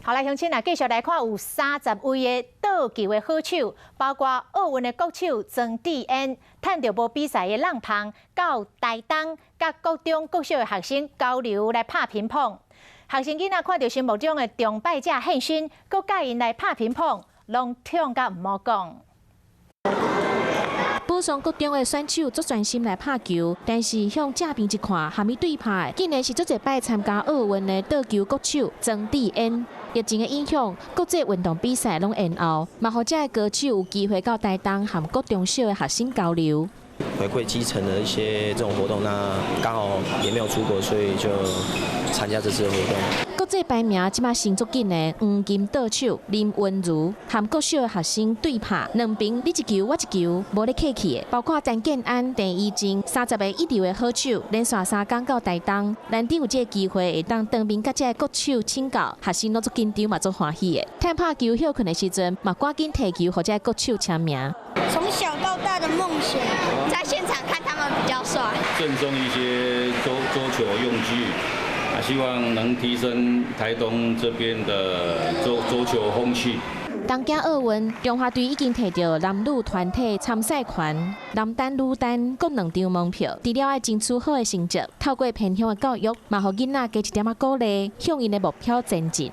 好來，鄉親啊，繼續來看有30位的桌球的好手，包括奧運的國手莊智淵，趁著無比賽的空檔，到台東佮國中、國小的學生交流來拍乒乓。學生囡仔看著心目中的崇拜者現身，閣佮𪜶來拍乒乓，攏痛甲毋好講。寶松國中的選手足專心來拍球，但是向正邊一看，和伊對拍，竟然是足濟擺參加奧運的桌球國手莊智淵。疫情的影響，國際運動比賽攏延後，嘛予這个高手有機會到台東和國中小的學生交流。回饋基層的一些這種活動，那剛好也沒有出國，所以就參加這次的活動。國際排名這馬升足緊的黃金桌手林昀儒，和國小的學生對拍，兩邊你一球我一球，無咧客氣的。包括陳建安、鄭怡靜30个一流的好手，連續3工到台東，難得有這个機會會當當面佮這个國手請教，學生攏足緊張嘛足歡喜的。趁拍球歇睏的時陣，嘛趕緊提球予這个國手簽名。從小到大的夢想，在現場看他們比較帥。贈送一些桌球用具，啊，希望能提升台東這邊的桌球風氣。東京奧運，中華隊已經提著男女團體參賽權，男單、女單各兩張門票。除了愛爭取好的成績，透過偏鄉的教育，嘛予囡仔加一點仔鼓勵，向𪜶的目標前進。